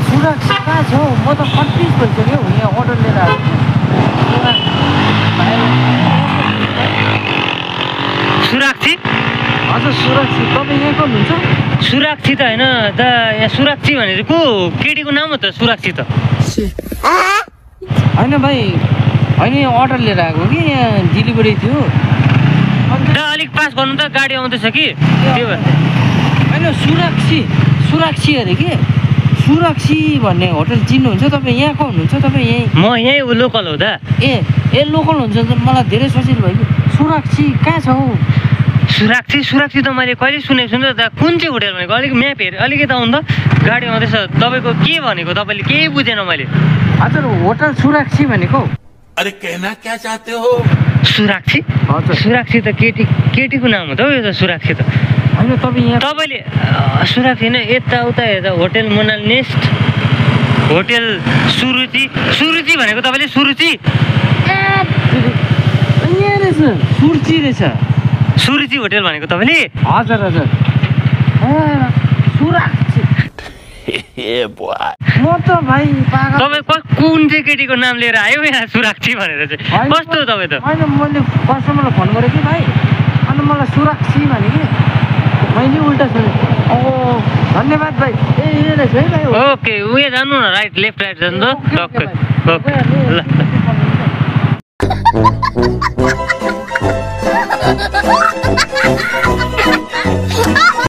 सुरक्षा कहाँ छ हौ? म त कन्फ्युज भइसक्यो हौ यहाँ अर्डर लिएर आएको। सुरक्षित हजुर सुरक्षित। तपाईँ यहाँको हुनुहुन्छ? सुरक्षित होइन त यहाँ सुरक्षित भनेर को केटीको नाम हो त सुरक्षित त होइन भाइ होइन यहाँ अर्डर लिएर आएको कि यहाँ डेलिभरी थियो दा अलिक पास गर्नु त गाडी आउँदैछ कि त्यो भएर होइन सुरक्षी अरे के सुरक्षी भन्ने होटल चिन्नुहुन्छ तपाईँ? यहाँको हुनुहुन्छ तपाईँ? यहीँ म यहीँ लोकल हो दा ए लोकल हुन्छ त मलाई धेरै सजिलो भयो कि सुरक्षी कहाँ छ हौ? सुरक्षित त मैले कहिले सुनेको छु नि त कुन चाहिँ होटल भनेको अलिक म्याप हेरेँ अलिकति आउनु त गाडी आउँदैछ तपाईँको के भनेको तपाईँले केही बुझेन मैले हजुर होटल सुरक्षी भनेको अरे कहना क्या चाहते हो सुरक्षी हजुर सुरक्षी त केटीको नाम हो त यो त सुरक्षी त होइन तपाईँ यहाँ तपाईँले सुरक्षी होइन यताउता हेर्दा होटल मोनाल नेस्ट होटल सुरुचि भनेको तपाईँले सुरुचि यहाँ रहेछ सुर्ची रहेछ सुरुचि होटल भनेको तपाईँले हजुर हजुर सुरक्षी म त भाइ पागल तपाईँ कुन चाहिँ केटीको नाम लिएर आयो यहाँ सुरक्षी भनेर चाहिँ कस्तो हो तपाईँ त होइन मैले कस्टमरलाई फोन गरेँ कि भाइ अनि मलाई सुरक्षी भने कि मैले उल्टा सुनेँ धन्यवाद भाइ ए रहेछ है भाइ ओके उयो जानु न राइट लेफ्ट राइट जानु त ओके ओके ल